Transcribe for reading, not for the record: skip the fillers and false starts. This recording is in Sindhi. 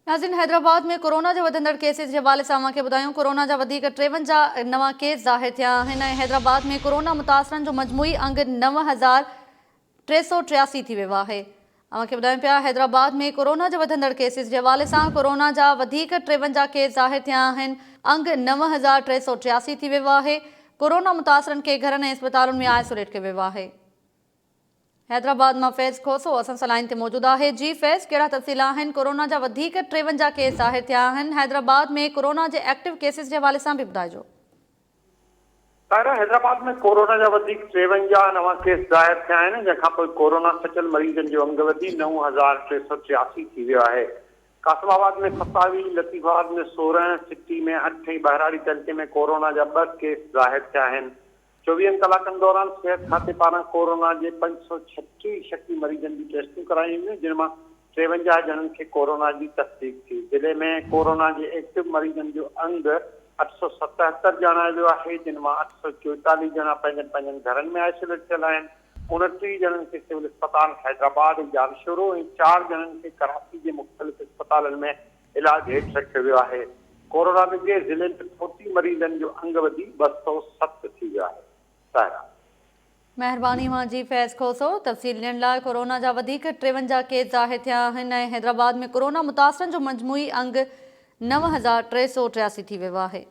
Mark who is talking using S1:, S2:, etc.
S1: ناظرين حيدرآباد ۾ ڪورونا جي وڌندڙ ڪيسز جي حوالي سان اوهان کي ٻڌايون ڪورونا جا وڌيڪ 53 نوان ڪيس ظاهر ٿيا آهن ۽ حيدرآباد ۾ ڪورونا متاثرن جو مجموعي انگ 9383 ٿي ويو آهي اوهان کي ٻڌايون پيا حيدرآباد ۾ ڪورونا جي وڌندڙ ڪيسز جي حوالي سان ڪورونا جا وڌيڪ 53 ڪيس ظاهر ٿيا آهن انگ 9383 ٿي ويو آهي ڪورونا متاثرن کي گهرن ۽ اسپتالن ۾ آئسوليٽ ڪيو ويو آهي. حيدرآباد مان فيض کوسو اسان سان لائين تي موجود آهي جي فيض ڪهڙا تفصيل آهن ڪورونا جا وڌيڪ 53 ڪيس ظاهر ٿيا آهن حيدرآباد ۾ ڪورونا جي ايڪٽو ڪيسز جي حوالي سان به ٻڌائجو.
S2: طاهره حيدرآباد ۾ ڪورونا جا وڌيڪ 53 نوان ڪيس ظاهر ٿيا آهن جنهن کانپوء ڪورونا سچل مريضن جو انگ وڌي 9383 ٿي ويو آهي. قاسم آباد ۾ 27، لطيف آباد ۾ 16، سٽي ۾ اٺ ۽ ٻهراڙي تعلقي ۾ ڪورونا جا ٻه ڪيس ظاهر ٿيا آهن. چوويهن ڪلاڪن دوران صحت کاتي پاران ڪورونا جي 536 شڪي مريضن جون ٽيسٽون ڪرايون ويون جن مان 53 ڄڻن کي ڪورونا جي تصديق ٿي. ضلعي ۾ ڪورونا جي ايڪٽو مريضن جو انگ 877 ڄاڻايو ويو آهي جن مان 844 ڄڻا پنهنجن پنهنجن گهرن ۾ آئسوليٽ ٿيل آهن. 29 ڄڻن کي سول اسپتال حيدرآباد ۽ ڄامشورو ۽ چار ڄڻن کي ڪراچي جي مختلف اسپتالن ۾ علاج هيٺ رکيو ويو آهي. ڪورونا وگهي ضلعي ۾ فوتي مريضن جو انگ وڌي 207 ٿي ويو آهي. سائره.
S1: مهرباني اوهان جي فيض کوسو تفصيل ڏيڻ لاء ڪورونا جا وڌيڪ 53 ڪيس ظاهر ٿيا آهن ۽ حيدرآباد ۾ ڪورونا متاثرن جو مجموعي انگ 9383 ٿي ويو آهي.